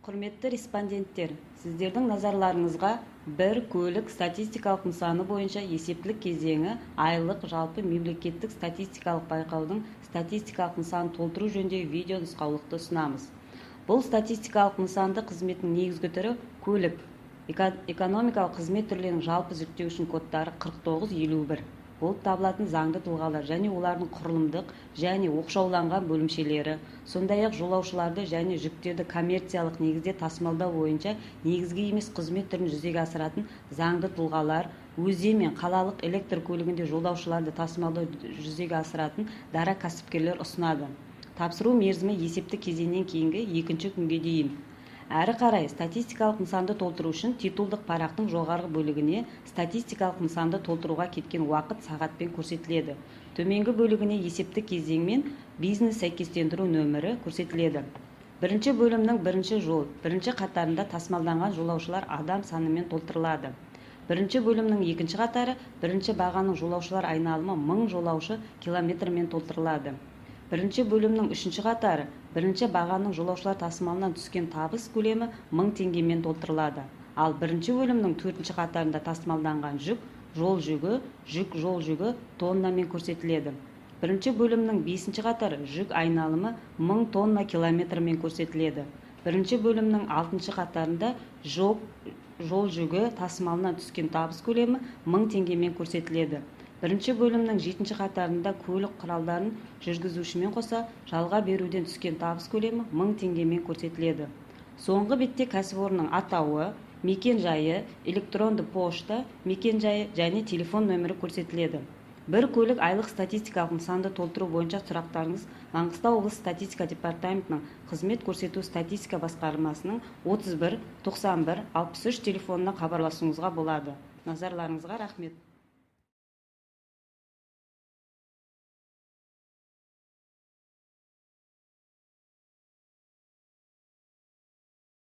Құрметті респонденттер, сіздердің назарларыңызға бір көлік статистикалық нысаны бойынша есептілік кезеңі айлық жалпы мемлекеттік статистикалық байқаудың статистикалық нысанын толтыру жөніндегі видео нұсқаулықты ұсынамыз. Бұл статистикалық нысанды қызметінің негізгі түрі көлік экономикалық қызмет түрлерінің жалпы жіктеуішінің кодтары 4951 болып табылатын заңды тұлғалар және олардың құрылымдық және оқшауланған бөлімшелері, сондай-ақ жолаушыларды және жүктерді коммерциялық негізде тасымалдау бойынша негізгі емес қызмет түрін жүзеге асыратын заңды тұлғалар, өзен мен қалалық электр көлігінде жолаушыларды тасымалдау жүзеге асыратын дара кәсіпкерлер ұсынады. Тапсыру мерзімі есепті кезеңнен кейінгі екінші күнге дейін. Әрі қарай статистикалық нысанды толтыру үшін титулдық парақтың жоғарғы бөлігіне статистикалық нысанды толтыруға кеткен уақыт сағатпен көрсетіледі. Төменгі бөлігіне есепті кезең мен бизнес сәйкестендіру нөмірі көрсетіледі. Бірінші бөлімнің бірінші жол, бірінші қатарында тасымалданған жолаушылар адам санымен толтырылады. Бірінші бөлімнің екінші қатары бірінші бағанның жолаушылар айналымы 1000 жолаушы километрмен толтырылады. Бірінші бөлімнің үшінші қатары бірінші бағанның жолаушылар тасымалынан түскен табыс көлемі 1000 теңгемен толтырылады. Ал бірінші бөлімнің төртінші қатарында тасымалданған жүк жол жүгі, жүк жол жүгі тоннамен көрсетіледі. Бірінші бөлімнің бесінші қатары жүк айналымы 1000 тонна километрмен көрсетіледі. Бірінші бөлімнің алтыншы қатарында жол жол жүгі тасымалынан түскен табыс көлемі 1000 теңгемен көрсетіледі. Бірінші бөлімнің жетінші қатарында көлік құралдарын жүргізушімен қоса жалға беруден түскен табыс көлемі 1000 теңгемен көрсетіледі. Соңғы бетте кәсіпорынның атауы, мекен жайы, электронды пошта мекен жайы және телефон нөмірі көрсетіледі. Бір көлік айлық статистикалық нысанды толтыру бойынша сұрақтарыңыз Маңғыстау облысы статистика департаментінің қызмет көрсету статистика басқармасының 31 91 63 телефонына хабарласуыңызға болады. Назарларыңызға рахмет.